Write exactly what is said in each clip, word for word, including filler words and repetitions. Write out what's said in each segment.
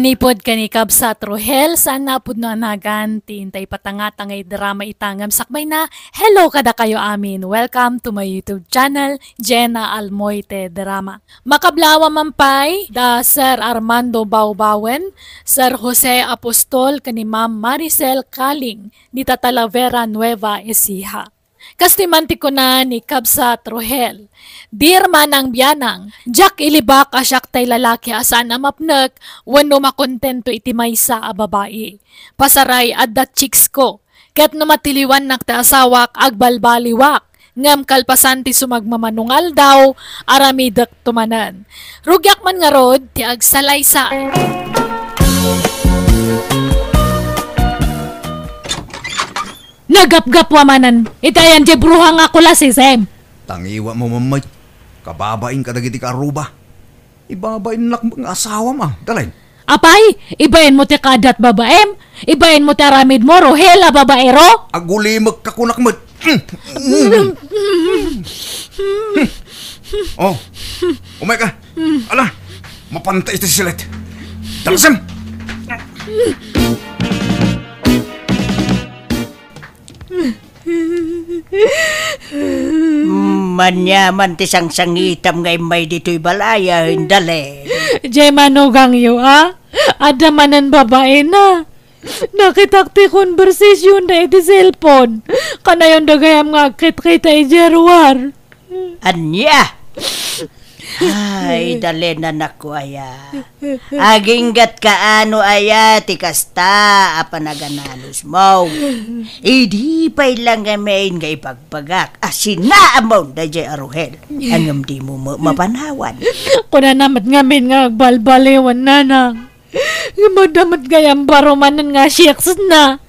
Manipud ken ni Kabsat Rohel, saan a pudno a nagan ti intay patangata nga idrama ita ngem sakbayna. Hello kadakayo amin. Welcome to my YouTube channel, Jenna Almoite Drama. Makablawa man pay da Sir Armando Baubauen, Sir Jose Apostol, ken ni Ma'am Maricel Kaling, dita Talavera, Nueva Ecija. Kastoy man ti kuna ni Kabsat Rohel, "Dear Manang Bianang, diak ilibak a siak tay lalaki a saan a mapnek wenno makontento iti maysa a babai. Pasaray, adda chicks ko. Ket no matiliwannak ti asawak, agbalbaliwak. Ngem kalpasan ti sumagmamano nga aldaw, aramidek to manen. Rugiak man ngarud ti agsalaysa." Nagapgapwa manen iti ayan diay bruha nga kulasisem. Tangiwa mo, mamay. Kababain kadagiti karuba. Ibabainnak nga asawam, ah, Dalen. Apay, ibain mo ti kadat babaem? Ibain mo ti aramid mo, Rohel a babaero? Agulimek ka kunak met. Oh, umay ka. Ala, mapanta iti silet. Dalasem! Maniaman ti sangsangitam nga immay ditoy balay, Dalen. Diay manugangyo, a? Adda manen babaena. Nakitak ti konbersasionda iti cellphone. Kanayon da gayam nga agkitkita idiay ruar. Ania? Ay, Dalen, anakko aya. Aginggatka no aya ti kasta a panagananusmo. Idi pay la ngamin nga ibagbagak a sinaamon daydiay a Rohel. Ngem dimo ma-, mapanawan. Kunana met ngamin nga agbalbaliwen, nanang. Ngem adda met gayam baro manen nga chicks na.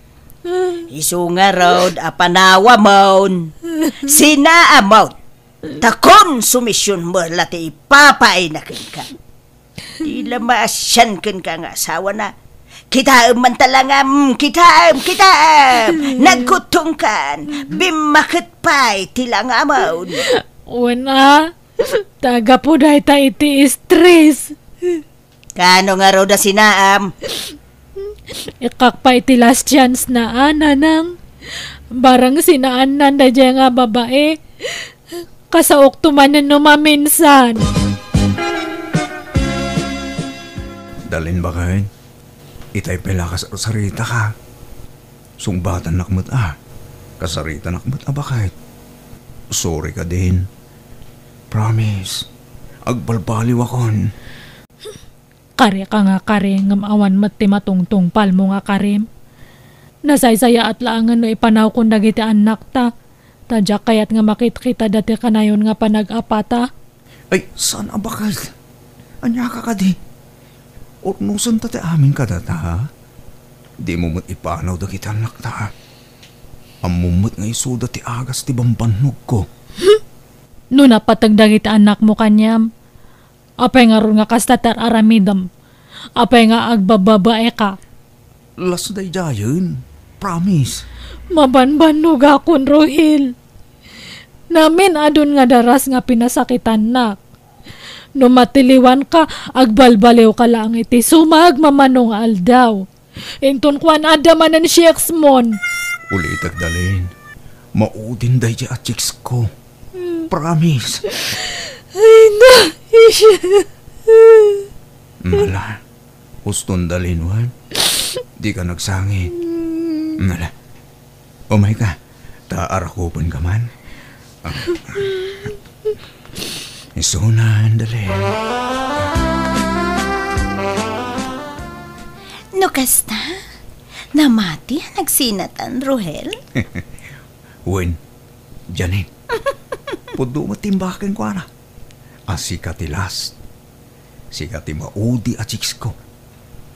Isu ngarud a panawamon, sinaamon, ta konsumision met la ti ipapaayna kenka. Di la maasian kenka nga asawana. Kitaem man talangam, kitaem, kitaem! Nagkuttongkan, bimmaket pay ti langamon. Wen a, ta gapu dayta iti stress. Kaano ngarud a sinaam? Ikkak pay iti last chance na, a, nanang. Barang sinaannan daydiay nga babai, kasaokto manen no maminsan. Dalen, baket, itay pay la kasarsarita ka. Sungbatannak met a. Kasaritanak met a, baket. Sorry ka din. Promise. Agbalbaliwakon. Kari ka nga kari, ngem awan met ti matungtungpalmo nga karim. Nasaysayaat laengen no ipanawkon dagiti annakta, ta diak kayat nga makitkitada ti kanayon nga panag-apata. Ay, saan a baket? Ania ka kadi? Urnosenta ti amin kadata, ha? Dimo met ipanaw dagiti annakta, ha? Ammom met nga isuda ti agas ti bambannogko. No napateg dagiti annakmo kaniam, apay ngarud nga kasta ti ar-aramidem? Apay nga agbababaeka? Las daydiayen. Promise. Mabanbannogakon, Rohel. Namin-adun nga daras nga pinasakitannak. No matiliwanka, agbalbaliwka laeng iti sumagmamano nga aldaw. Inton kuan, adda manen chicks mon. Ulitek, Dalen. Maudin daydiay a chicks ko. Promise. Ay, na, isya. Mala, uston, Dalen, wen? Dika nagsangit. Mala, umay ka, ta arakupenka man. Ah. Isunan, Dalen. No kasta, namati a nagsinatan, Rohel? Wen, Janine. Pudno met ti imbag kenkuana. A sika ti last. Sika ti maudi a chicks ko.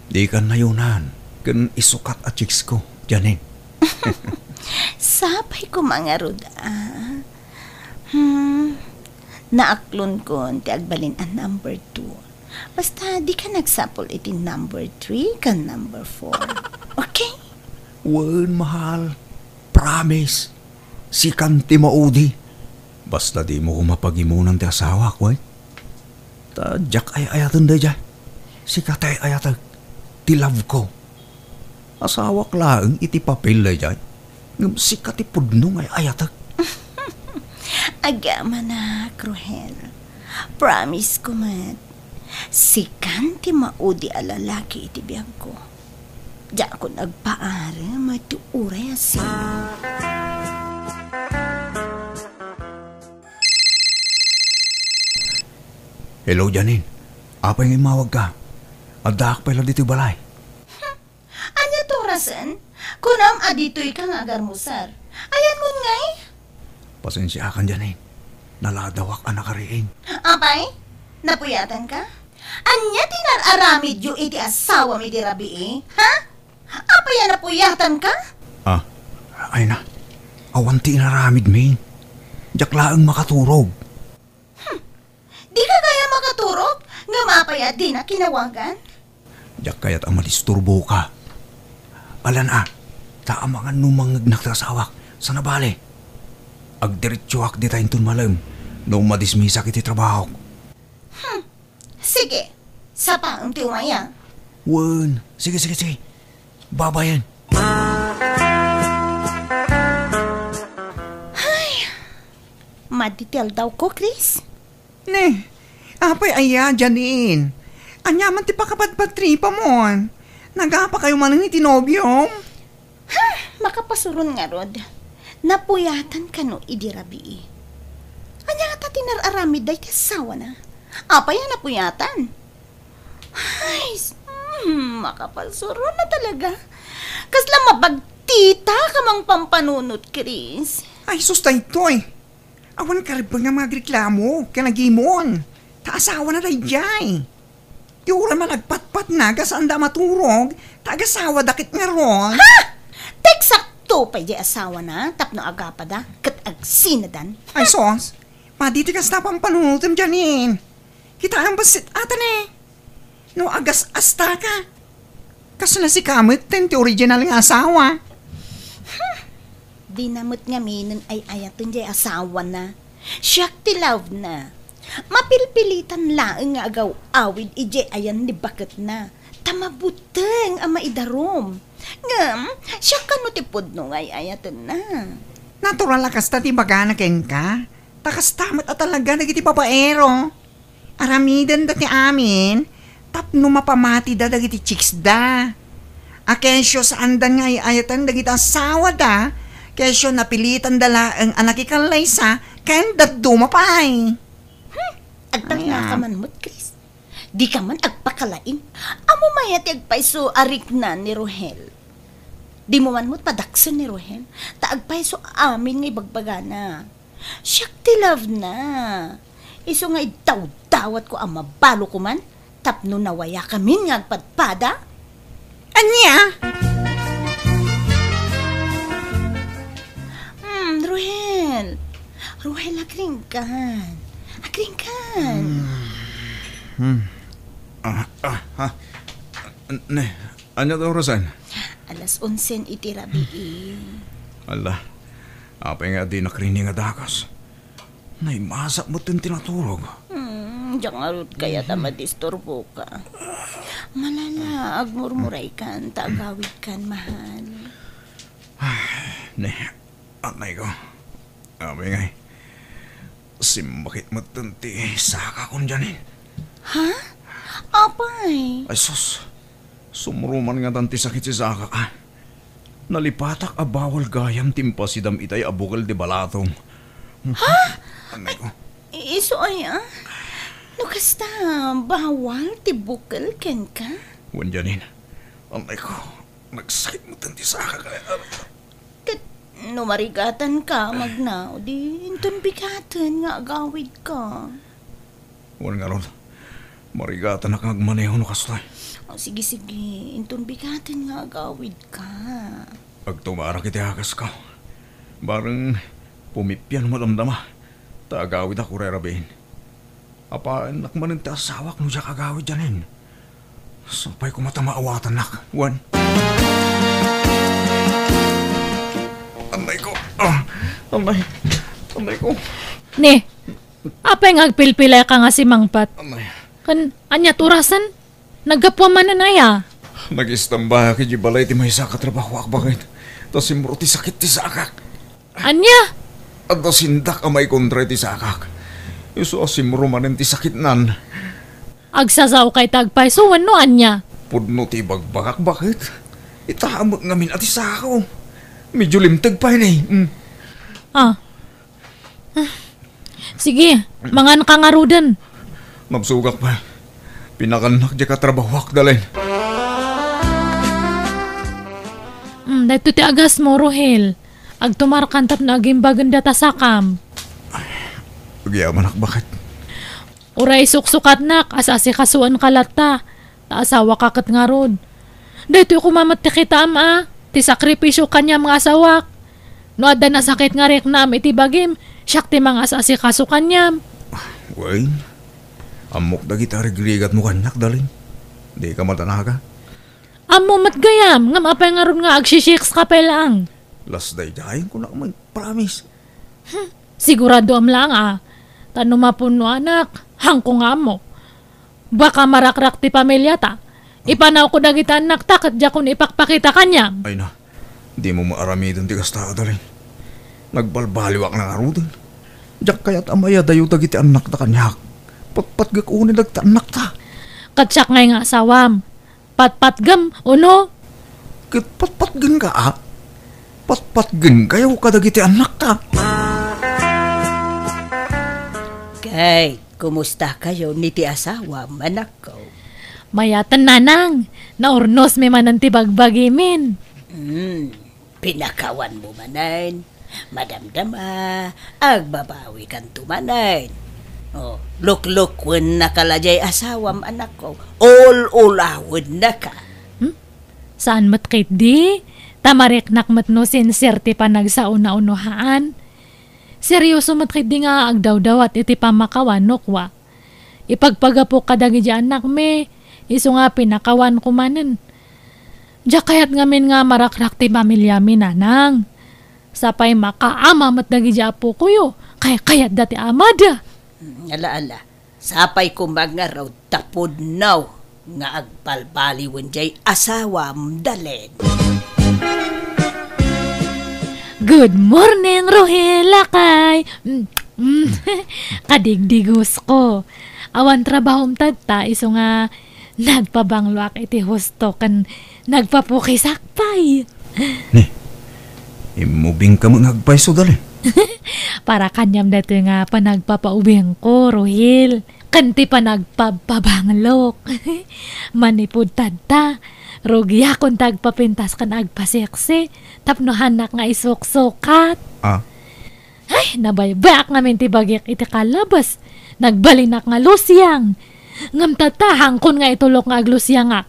Dika nayonan ken isukat a chicks ko, Janine. Sapay koma ngarud, a. Hmm, naaklonkon ti agbalin a number two. Basta, dika nagsapul iti number three ken number four. Okay? Wen, mahal. Promise. Sikan ti maudi. Basta dimo koma pagimunan ti asawak, wen? Ta diak ay-ayaten daydiay. Sika ti ay-ayatek. ti love ko. Asawak laeng iti papel daydiay, ngem sika ti pudno nga ay-ayatek. Agamanak, Rohel. Promise ko met, sikan ti maudi a lalaki iti biagko. Diakon agpaarem ti uray a sino. Hello, Janine. Apay nga immawagka? Addaak pay la ditoy balay. Ania ti orasen? Kunam a ditoyka nga agarmusar. Ayanmon ngay? Pasensiakan, Janine. Naladawak a nakariing. Apay? Napuyatanka? Ania ti nar-aramidyo iti asawam idi rabii? Ha? Apay a napuyatanka? Ah, ay na. Awan ti inaramidmi. Diak laeng makaturog. Dika gayam makaturog? Ngem apay a dina kinawagan? Diak kayat a madisturboka. Alan a, ta amangan no mangngegnak ti asawak. Sana bale, agdiretsoak dita inton malem no madismisak iti trabahok. Hmm. Sige, sapaem ti umay a. Wen, sige, sige, sige. Babayen. Ay, madi ti aldawko, Chris. Ne, apay aya, Janine? Ania man ti pakapatpatripamon? Nagapakayo manen iti nobiom? Hmm, makapasuron ngarud. Napuyatan kano idi rabii? Ania ngata ti nar-aramid dayta asawana? Apay a napuyatan? Ay, s-, hmm, makapasuron na talaga. Kasla mabagtita ka mang pampanunot, Chris. Ay, sus, daytoy. Awan karebbeng nga mangagreklamo ken agimon. Ta asawana daydiay. Ti uray man agpatpatna, ga saanda a maturog, ta agasawada ket ngarud. Ha? Eksakto pay diay asawana tapno agapada ket agsinadan. Ay, sus. Madi ti kasta pampanunotem, Janine. Kitaem bassit ata ne. No agas-asta ka. Kasla sika metten ti original nga asawa. Hmm. Dina met ngaminen ay-ayaten diay asawana. Siak ti love na. Mapilpilitan laeng nga agaw-awid idiay ayan ni baketna. Ta mabuteng a maidarum. Ngem, siak kano ti pudno nga ay-ayatenna. Natural a kasta ti ibagana kenka. Ta kasta met a talaga dagiti babaero. Aramidenda ti amin tapno mapamatida dagiti chicksda. A kesyo saanda nga ay-ayaten dagiti asawada, kesyo napilitanda laeng a nakikallaysa ken dadduma pay. Hmm, agtalna ka man met, Chris. Dika man agpakalaing. Ammom aya ti agpayso a rikna ni Rohel? Dimo man met padaksen ni Rohel, ta agpayso amin nga ibagbagana. Siak ti love na. Isu nga iddawdawatko a mabalo koman tapno nawayakamin nga agpadpada. Ania? Hmm, Ruhel. Ruhel, agringkan. Agringkan. Hmm. Ah, ah, ah. Ne, ania ti orasen? Alas onsen iti rabii. Ala, apay nga dinak rikna nga dagus? Naimasak metten ti naturog. Hmm, diak ngarud kayat a madisturboka. Malala, agmurmuraykan, ta agawidkan, mahal. Ay, ne, anay ko. Apay ngay, simbakit metten ti sakakon, Janine. Ha? Apay? Ay, sus. Sumruman ngatan ti sakit ti sakak, a. Nalipatak a bawal gayam ti impasidam itay a bukel ti balatong. Ha? Anay ko. I-, isu aya? No kasta, bawal ti bukel kenka? Wen, Janine. Anay ko. Nagsakit metten ti sakak, a. Ket no marigatanka, magna, di inton bigaten nga agawidka. Wen ngarud, marigatanak nga agmaneho no kastoy. O, sige, sige. Inton bigaten nga agawidka. Agtumarak iti akasko. Bareng pumipian no madamdama, ta agawidak uray rabiin. Apaennak manen ti asawak no diak agawid, Janine. Sapay koma ta maawatannak, wen. Anay ko. Ah, anay. Anay ko. Ne, apay nga agpilpilay ka nga simangpet? Anay. Kan, ania ti orasen? Naggapuam manen aya? Nag-istambayak idiay balay ti maysa a katrabahoak, baket ta simro ti sakit ti sakak. Ania? Adda sindak a maikontra iti sakak. Isu a simro manen ti sakitnan. Agsasaokay ta agpayso wenno ania? Pudno ti ibagbagak, baket. Itaem met ngamin a ti sako. Medyo limteg pay ni. Mm. Ah. Sige, manganka ngaruden. Nabsogak pay. Pinakannak diay katrabahoak, Dalen. Mm, daytoy ti agasmo, Rohel. Agtumarkan tapno agimbagenda ta sakam. Agyamanak, baket. Uray suksukatnak, as-asikasuenka latta, ta asawaka ket ngarud. Daytoy koma met ti kitaem a, ti sakripisio kaniam nga asawak. No adda nasakit nga riknam iti bagim, siak ti mangas-asikaso kaniam. Wen, ammok dagiti arigrigatmo kaniak, Dalen. Dika madanaga. Ammo met gayam, ngem apay ngarud nga agsisiks ka pay laeng? Las daydiayen kunak met, promise. Hmm, siguradoam laeng a. Ta no mapunnoanak, haanko nga ammo. Baka marakrak ti pamiliata. Ipanawko dagiti annakta ket diakon ipakpakita kaniam. Ay na, dimo maaramiden ti kasta, Dalen. Nagbalbaliwak na ngaruden. Diak kayat a mayadayo dagiti annakta kaniak. Patpatgek unay dagiti annakta. Ket siak ngay nga asawam. Patpatgem, uno? Ket patpatgenka, a? Patpatgenkayo kadagiti annakta. Kay, kumustakayo ni ti asawam, anakko? Mayaten, nanang. Naurnosmi manen ti bagbagimin. Hmm. Pinakawanmo manen, madamdama, agbabawikanto manen. O, luklukennaka la diay asawam, anakko. Ul-ulawennaka. Hmm? Saan met ketdi? Ta mariknak met no sincere ti panagsao-unohaan. Serioso met ketdi nga agdawdawat iti pammakawan no kua. Ipagpagapok kadagiti annakmi, isu nga pinakawanko manen. Diak kayat ngamin nga marakrak ti pamiliami, nanang. Sapay makaama met dagiti apokoyo, kaykayatda ti amada. Hmm, ala, ala. Sapay koma ngarud ta pudno nga agbalbaliwen diay asawam, Dalen. Good morning, Rohel, lakay. Mm, mm. Kadigdigos ko. Awan trabahom tatta, isu nga nagpabangloak iti husto ken nagpapukisak pay. Ni, immubingka met nga agpayso, Dalen. Para kaniam daytoy nga panagpapaubingko, Rohel. Ken ti panagpabpabanglok. Manipud tatta, rugiakon ti agpapintas ken agpaseksi tapno haannak nga isuksukat. Ah. Ay, nabaybayak ngamin ti bagik iti kalabas. Nagbalinak nga lusiang. Ngem tatta, haankon nga itulok nga aglusiangak.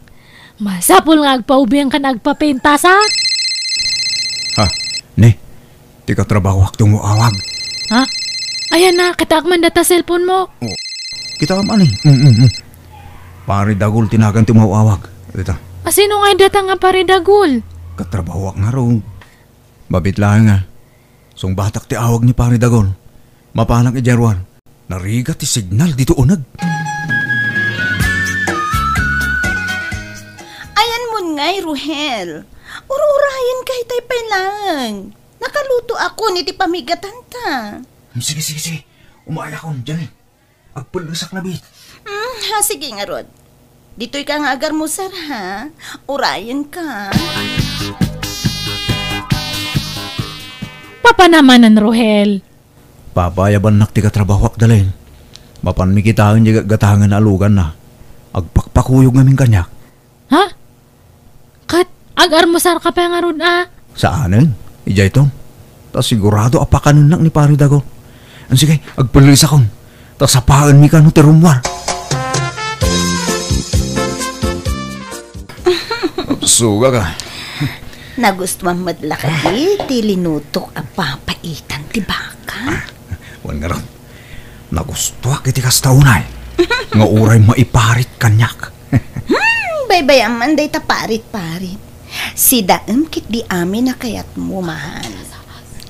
Masapul nga agpaubing ken agpapintasak. Ha? Ni, ti katrabahoak ti umaw-awag. Ha? Ayan na, kitaak man data cellphone mo. Oh, kitaam ani? Mm, mm, mm. Pare Dagul ti nagan ti umaw-awag. Dita. A, sino nga data nga Pare Dagul? Katrabahoak ngarud. Mabit laeng nga. Sungbatak ti awag ni Pare Dagul. Mapanak idiay ruar. Narigat ti signal ditoy uneg. Ayan mon ngay, Rohel. Ur-urayen ka itay pay laeng. Nakalutoakon iti pamigatanta. Hmm, sige, sige, sige. Umayakon, Janine. Agpellesak labi. Hmm, ha, sige ngarud. Ditoy ka nga agarmusar, ha? Urayen ka. Papa namanen, Rohel. Papa, ayabannak ti katrabahoak, Dalen. Mapanmi kitaen diay gatgatangen a aluganna. Agpakpakuyog ngamin kaniak. Ha? Ket agarmusar ka pay ngarud a? Saanen. Idiayton. Ta sigurado a pakanennak ni Pare Dagul. Sige, agpellisakon. Ta sapaenmi kano ti rummuar. Suga ka. Nagustuam met la kadi ti linutok a papaitan ti baka? Ah, wen ngarud. Nagustuak iti kasta unay nga uray maiparit kaniak. Hmm, baybay-am man dayta parit-parit. Sidaem ketdi amin a kayatmo, mahal.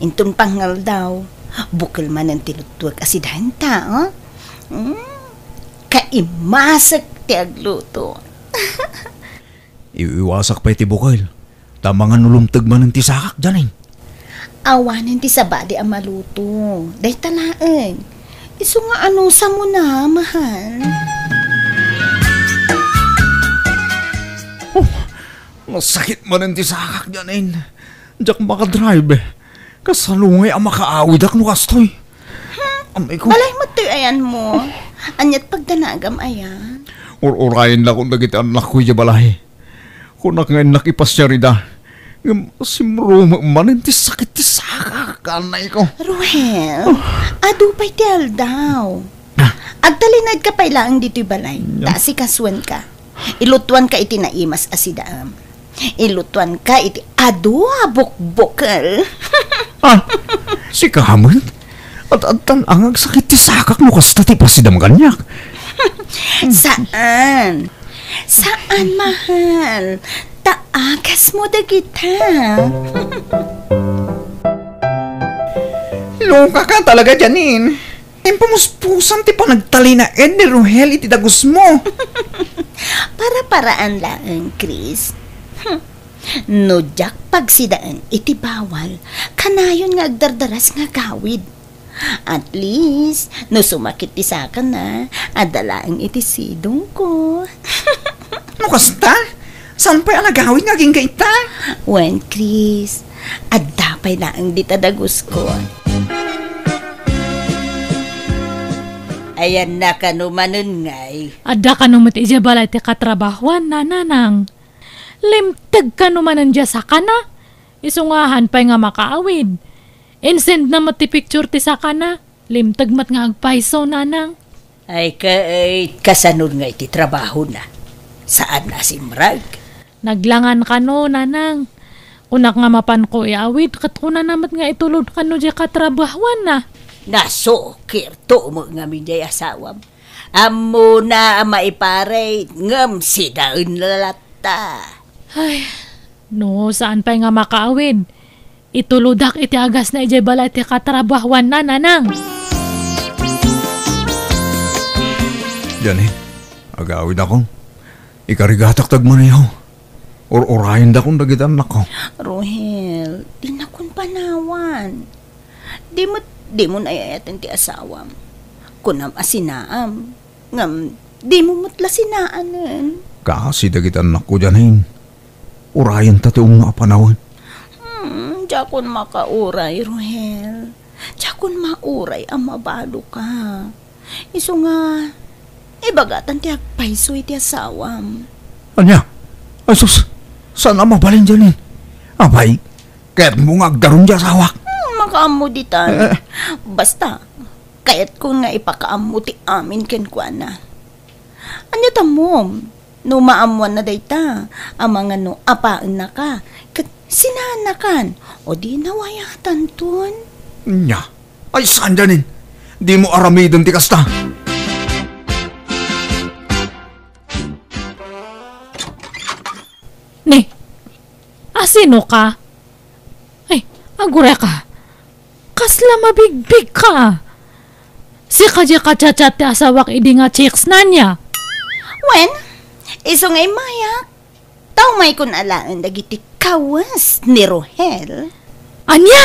Inton pangaldaw, bukel manen ti luttuek a sidaenta, oh? Hmm, kaimasek ti agluto. Iwiwasak pay ti bukel, ta mangan no lumteg manen ti sakak, Janine. Awanen ti sabali a maluto. Dayta laeng. Isu nga anusam na, mahal. Oh, nasakit manen ti sakak, Janine. Diak makadrive. Kasano ngay a makaawidak no kastoy? Hmm? Amay ko. Balay met ti ayanmo. Aniat pagdanagam aya? Ur-urayen lakon dagiti annakko idiay balay. Kunak nga innak ipasiar ida. Ngem simrumem manen ti sakit ti sakak, anay ko. Ruhel, adu pay ti aldaw. Ah. Agtalinaedka pay laeng ditoy balay. Nya. Ta asikasuenka. Ilutuanka iti naimas a sidaem. Ilutuanka iti adu a bukbukel. Ah, sika met? Ad-adtan a nga agsakit ti sakak no kasta ti ipasidam kaniak. Saan. Saan, mahal. Ta agasmo dagita. Lokaka talaga, Janine. Impamuspusan ti panagtalinaed ni Ruhel iti dagusmo. Para-paraan laeng, Chris. Hmm. No diak pagsidaen iti bawal, kanayon nga agdardaras nga agawid. At least, no sumakit ti sakana, adda laeng iti sidongko. No kasta, saan pay a nagawid nga agingga ita? Wen, Chris, adda pay laeng dita dagusko. Ayanna kano manen ngay? Adda kano met idiay balay ti katrabahuanna, nanang. Limteg kano manen diay sakana? Isu nga haan pay nga makaawid. Insendna met ti picture ti sakana. Limteg met nga agpayso, nanang. Ay, ket kasano ngay ti trabahona? Saan a simrek? Naglangan kano, nanang. Kunak nga mapanko iawid, ket kunana met nga itulod kano diay katrabahuanna. Nasukirto met ngamin diay asawam. Ammona a maiparit, ngem sidaenna latta. Ay, no, saan pay nga makaawid. Itulodak iti agasna idiay balay ti katrabahuanna, nanang. Janine, agawidakon. Ikarigatak ti agmaneho. Ur-urayendakon dagiti annakko. Ruhel, dinakon panawan. Di met, dimo ay-ayaten ti asawam. Kunam a sinaam. Ngem, dimo met la sinaanen. Kaasi dagiti annakko, Janine. Urayenta ti umno a panawen. Hmm, diakon makauray, Ruhel. Diakon mauray a mabaloka. Isu nga, ibagatan ti agpayso iti asawam. Ania? Ay sus, saan a mabalin, Janine? Apay, kayatmo nga agdarum ti asawak? Hmm, makaammo ditan. Eh. Basta, kayatko nga ipakaammo ti amin kenkuana. Ania tammom? No maammoanna dayta, amangan no apaennaka, ket sinaannakan, o di nawayatanton? Nya, ay saan, Janine? Dimo aramiden ti kasta. Ni, asino ka? Ay, agureka. Kasla mabigbigka. Sika diay ka-chat-chat ti asawak idi nga chicks na nia? Wen, isu nga immayak. Ta umaykon alaen dagiti kawes ni Rohel. Ania?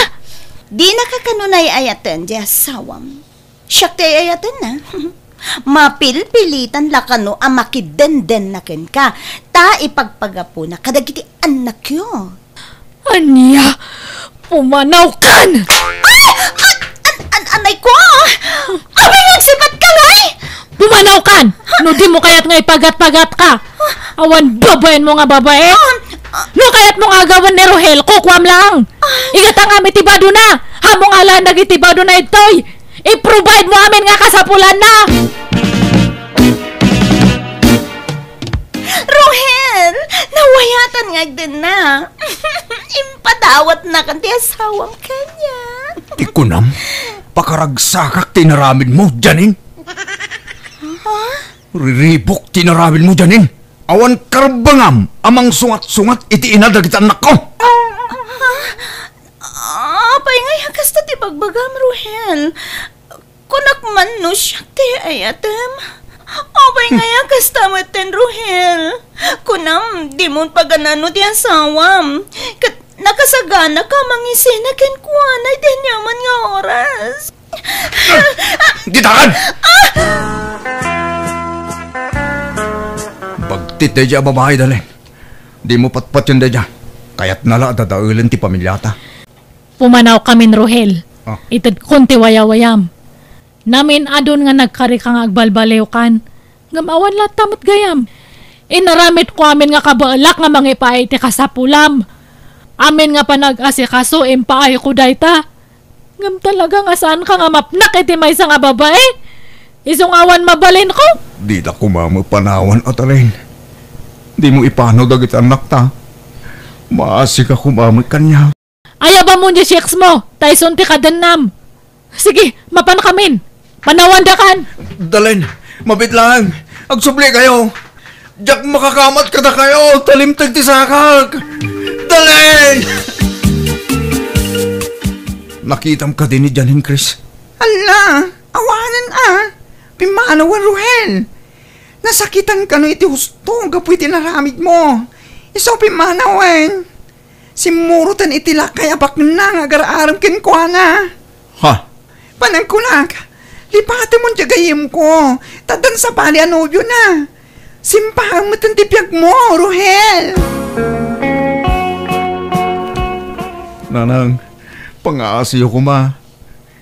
Dinaka kano ay-ayaten diay asawam. Siak ti ay-ayatenna. Mapilpilitan la kano a makidendenna kenka, ta ipagpagapuna kadagiti annakyo. Ania? Pumanawkan! Ay! An-, an-, an-, anay ko! Apay nga agsipatka, ngay? Pumanawkan! No dimo kayat nga ipagat-pagatka! Awan babaenmo nga babae! Ah, ah. No kayatmo nga agawen ni Rohel, kukuam lang! Ay. Igatangam iti badona! Ammom nga alaen dagiti badona ditoy! I-provide mo amin nga kasapulanna! Rohel, nawayatan nga agdenna. Impadawatnakan ti asawam kaniak. Ti kunam, pakaragsakak ti inaramidmo, Janine. Ha? Riribuk ti inaramidmo, Janine. Awan karbengam a mangsungat-sungat iti ina dagiti annakko. Ha? Ah, apay ngay a kasta ti bagbagam, Rohel? Kunak man no siak ti ay-ayatem. Apay nga aya kasta metten, Rohel? Kunam, dimon paganaanmo ti asawam. Ket nakasaganaka a mangisina kenkuana iti aniaman nga oras. Kitaen! Bagtit daydiay a babai, Dalen. Dimo patpatien daydiay. Kayatna la a dadaelen ti pamiliata. Pumanawkamin, Rohel. Ah. Itedkon ti wayawayam. Namin-adun nga nagkarika nga agbalbaliwkan. Ngem awan latta met gayam. Inaramidko amin nga kabaelak nga mangipaay iti kasapulam. Amin nga panag-asikaso, impaayko dayta. Ngem talaga nga saanka nga mapnak iti maysa nga babai? Isu nga awan mabalinko? Dida koma met panawan, Dalen. Dimo ipanaw dagiti annakta. Maasika koma met kaniak. Ayabam mo diay sex mo, ta isun ti kadennam. Sige, mapankamin. Panawandakan. Dalen, mabiit lang. Agsublikayo. Diak makakamat kadakayo, ta limteg ti sakak. Dalen! Nakitam kadi ni Janine, Chris? Ala, awanen a. Pimmanawen, Rohel. Nasakitan kano iti husto gapu iti naramidmo. Isu pimmanawen. Simmuroten iti lakay a baknang nga agar-arem kenkuana. Ha? Panagkunak, lipatemon diay gayyemko, ta addan sabali a nobiona. Simpaem metten ti biagmo, Rohel. Nanang, pangaasiyo koma.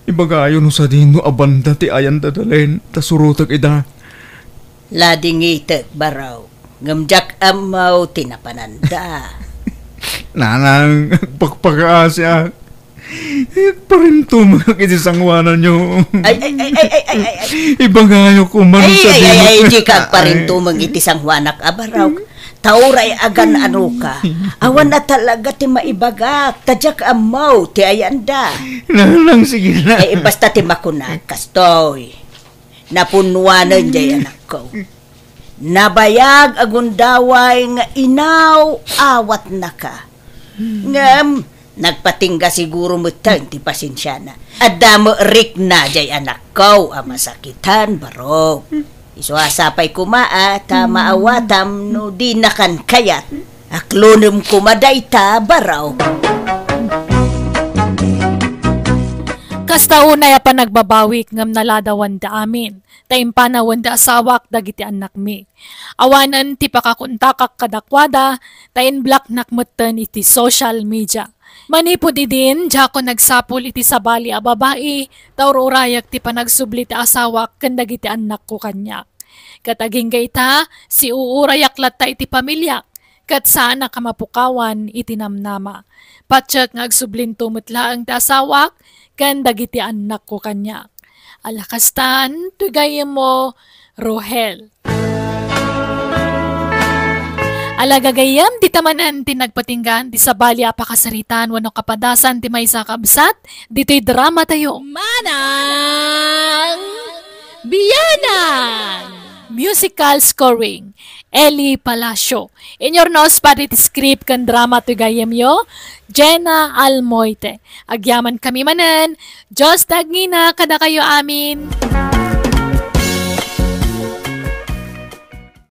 Ibagayo no sadino a banda ti ayan da Dalen, ta surotek ida. Ladingitek, Barok, ngem diak ammo ti napananda. Nanang, agpakpakaasiak. Agparintumengak iti sangoananyo. Ay, ay, ay, ay, ay, ay, ay, ay. Ibagayo koma no Ay, ay, ay, sadino. Ay, dika agparintumeng iti sangoanak a Barok. Ta uray agan-anoka, awan a talaga ti maibagak, ta diak ammo ti ayanda. Nanang, sige na. Eh, basta ti makunak, kastoy. Napunnuanen diay anakko. Nabayag a gundaway nga inaw-awatnaka. Ngem, nagpatingga siguro metten ti pasensiana. Adda met rikna diay anakko a masakitan, Barok. Isu a sapay koma a ta maawatam no dinakan kayat. Aklonem koma dayta, Barok. Kasta unay a panagbabawik ngem naladawanda amin, ta impanawen da asawak dagiti annakmi. Awanen ti pakakontakak kadakuada, ta inblocknak metten iti social media. Manipud idin, diakon agsapul iti sabali a babai, ta ur-urayak ti panagsubli ti asawak ken dagiti annakko kaniak. Ket agingga ita, siuurayak latta iti pamiliak, ket saanak a mapukawan iti namnama. Patiek nga agsublinto met laeng ti asawak ken dagiti annakko kaniak. Ala kastan, ti gayyemmo, Rohel. Ala gagayyem, dita manen ti nagpatinggaan ti sabali a pakasaritaan wenno kapadasan ti maysa a kabsat ditoy drama tayo. Manang Bianan! Musical scoring, Eli Palacio. Inyurnos padi ti script ken drama ti gayyemyo, Jenna Almoite. Agyamankami manen, Dios ti agngina kadakayo amin.